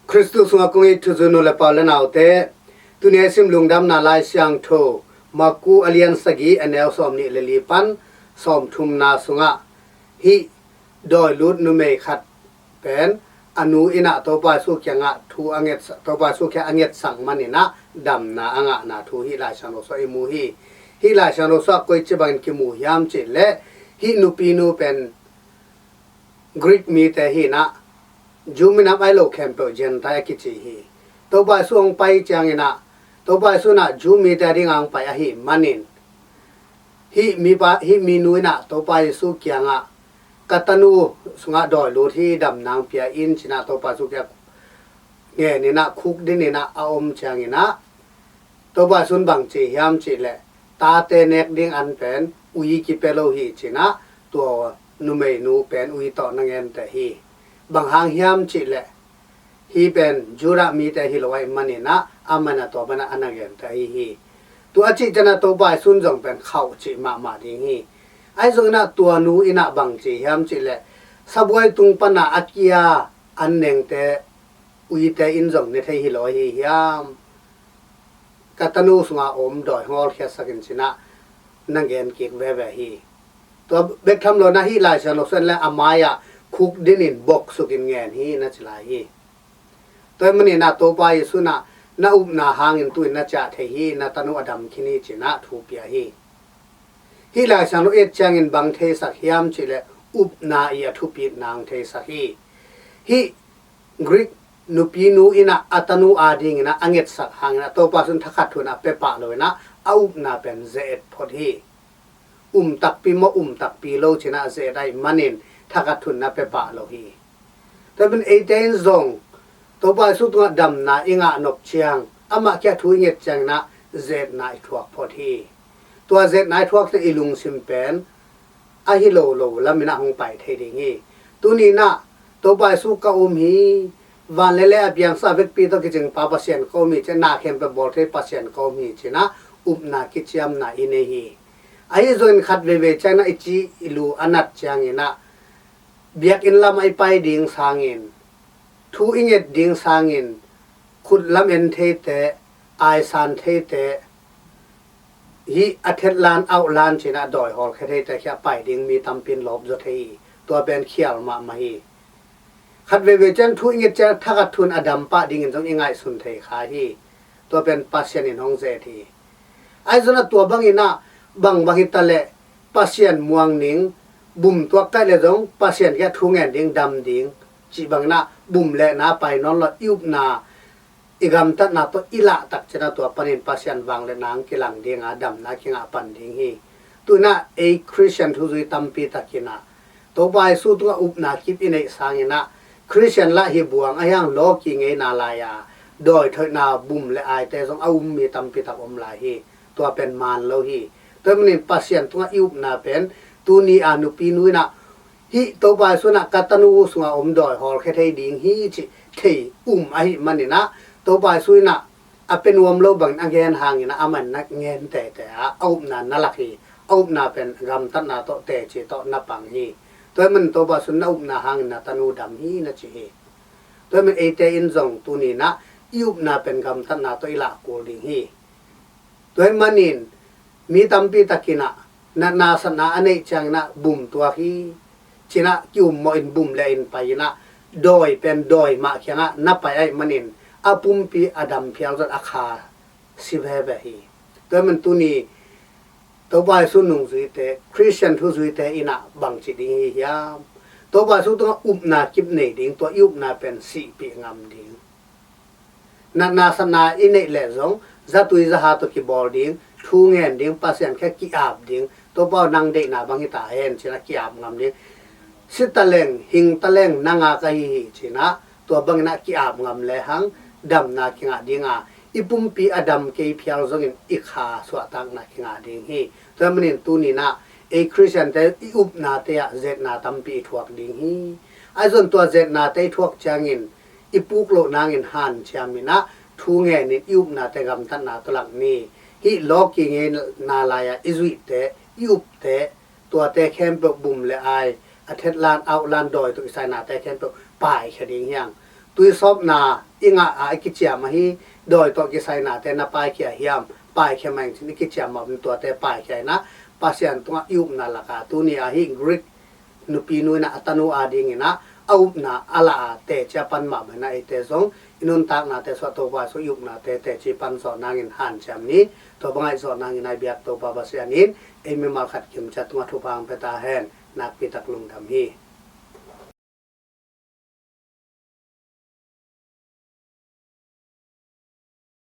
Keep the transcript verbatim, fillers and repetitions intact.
Khristu sungah kong it thuzui nu le pa u le naute, tuni a i sim Lungdamna Lai Siangtho Maku a lian sagih, a neu sawmnih le li pan sawmthumna sungah hih dawi lut numei khat pen a nu in ah Topa Jesu kiangah thu a ngetsak, Topa Jesu kiangah a ngetsak manin ah damna a ngahna thu hih Lai Siangtho sungah i mu hi. Hih Lai Siangtho sungah koici bangin kimu hiam cih leh, hih nupinu pen Greek mite hi in ah, Jew minam ahi lo khempeuh Gentile a kici hi. Topa Jesu hong pai ciangin ah, Topa Jesu in ah Jew mite a dingin hong pai ahih manin, hih mipa, hih minu in ah Topa Jesu kiangah, "Ka tanu sungah dawi lut hi, damna hong pia in," ci in ah Topa Jesu kiangah ngen in ah, khukdin in ah a om ciangin ah, Topa Jesu in bang ci hiam cih leh, tate nek ding an pen ui kipia lo hi, ci in ah tua numeinu pen ui tawh na ngenteh hi. Bang hang hiam cih leh, hih pen Judah mite hi lo ahih manin ah, amah in ah tua bangin ah a na ngenteh ahi hi. Tua a cih ciangin ah Topa Jesu in zong pen khauh cih mahmah ding hi. Ahi zongin ah tua nu in ah bang ci hiam cih leh, sabuai tung pan ah a kia an nengte, uite in zong ne thei hi lo ahi hiam? "Ka tanu sungah om dawi hong hawlkhiatsak in," ci in ah na ngen kik veve hi. Tua bek tham lo in ah hih Lai Siangtho sungah leh a mai-ah khukdin in boksukin ngen hi na ci lai hi. Tua ahih manin ah Topa Jesu in ah na upna hangin tu-in na ciah thei hi, na tanu a dam khin hi, ci in ah thu pia hi. Hih Lai Siangtho i et ciangin bang theisak hiam cih leh, upna i a thupitna hong theisak hi. Hih Greek nupinu in ah a tanu adingin ah a ngetsak hangin ah Topa Jesu in thakhat thu in ah a pia pah lo in ah a upna pen ze-et phot hi. Um takpi maw, um takpi lo ci in ah ze-et ahih manin thakhat thu in ah a pia pah lo hi. Tua pen eite in zong Topa Jesu tungah damna i ngah nop ciang, amah kiang thu i nget ciangin ah ze-etna i thuak phot hi. Tua ze-etna i thuak ciang i lungsim pen ahi lo lo lamin ah hong pai thei ding hi. Tuni in ah Topa Jesu ka um hi, van le lei a piangsak a vekpi tawh kicingpa Pasian ka um hi, ci in ah na khempeuh bawl thei Pasian ka um hi, ci in ah upna kiciamna i nei hi. Ahi zongin khat veivei ciangin ah i ci i lu a nat ciangin ah, biakinn lamah i pai ding sangin, thu i nget ding sangin, khut lam en theite, aisan theite, hih a thetlan auhlan ci in ah dawi hawlkhia theite kiang pai ding mi tampi in lawp zaw thei hi. Tua pen khial mahmah hi. Khat veivei ciang thu i nget ciang thakhat thu in a dam pah dingin zong i ngaihsun thei kha hi. Tua pen Pasian in hong ze-et hi. Ahi zongin ah tua bangin ah, bangbang hi ta leh Pasian muang ning, bum tuak kaih leh zong Pasian kiang thu ngen ding, dam ding, cih bangin ah bum le na pai nawn lo, i upna, i gamtatna tawh i lah tak ciangin ah tua panin Pasian vangliatna hong kilang ding a, damna kingah pan ding hi. Tu in ah ei Khristian thuzui tampi tak in ah Topa Jesu tungah upna kip i neih sangin ah, Khristian lah hi buang ahi hang, lawki ngeina lai-a dawi thoihna bum le aite zong a um mi tampi tak om lai hi. Tua pen maan lo hi. Tua ahih manin Pasian tungah i upna pen tuni a nupinu in ah, hih Topa Jesu in ah ka tanu sungah om dawi hawlkhia thei ding hi cih thei um ahih manin ah, Topa Jesu in ah a pia nuam lo bangin a ngen hangin ah amah in na ngen teitei a, a upna na lak hi. A upna pen gamtatna tawh, teci tawh na pang hi. Tua ahih manin Topa Jesu in na upna hangin na tanu dam hi na ci hi. Tua ahih manin eite in zong tuni in ah i upna pen gamtatna tawh i lah kul ding hi. Tua ahih manin mi tampi tak in ah natna satna a neih ciangin ah bum tuak hi, ci in ah ki-ummawh in bum le in pai in ah, dawi pen dawi mah kiangah na pai ahih manin a pumpi a dam phial zong a kha si veve hi. Tua ahih manin tuni Topa Jesu nungzuite, Khristian thuzuite in ah bangci ding hi hiam? Topa Jesu tungah upna kip nei ding, tua i upna pen sihpih ngam ding. Natna satna i neih leh zong zatui zaha tawh kibawl ding, thu ngen ding, Pasian kiang ki-ap ding, Topa aw, nang deihna bang hi ta hen, ci in ah ki-ap ngam ding. Si taleng, hing taleng nang a ka hi hi, ci in ah tua bangin ah ki-ap ngam lehang damna kingah ding a, i pumpi a dam kei phial zongin i kha suahtakna kingah ding hi. Tua ahih manin tuni in ah ei Khristiante i upnate ah ze-etna tampi i thuak ding hi. Ahi zongin tua ze-etnate i thuak ciangin i puk loh nangin hanciam in ah thu ngenin i upnate gamtatna tawh lak ni. Hih lawki ngeina lai-a i zuihte, i upte, tuate khempeuh bum le ai, a thetlan auhlan dawi tawh kisai nate khempeuh paikhia ding hi hang. tuisawpna i ngah a i kiciam ahi, dawi tawh kisainate na paikhia hiam? Paikhia mah in cin i kiciam mah in tuate paikhia in ah Pasian tungah i upna lakah tuni ahi Greek nupinu in ah a tanu adingin ah a upna a la a teci a pan mahmah in ah eite zong i nuntaknate suah Topa sung i upnate teci pan zawh nangin hanciam ni. Tua bang aih zawh nangin a i biak Topa Pasian in ei mimal khat kimciat tungah thupha hong pia ta hen. Nakpi tak lungdam hi.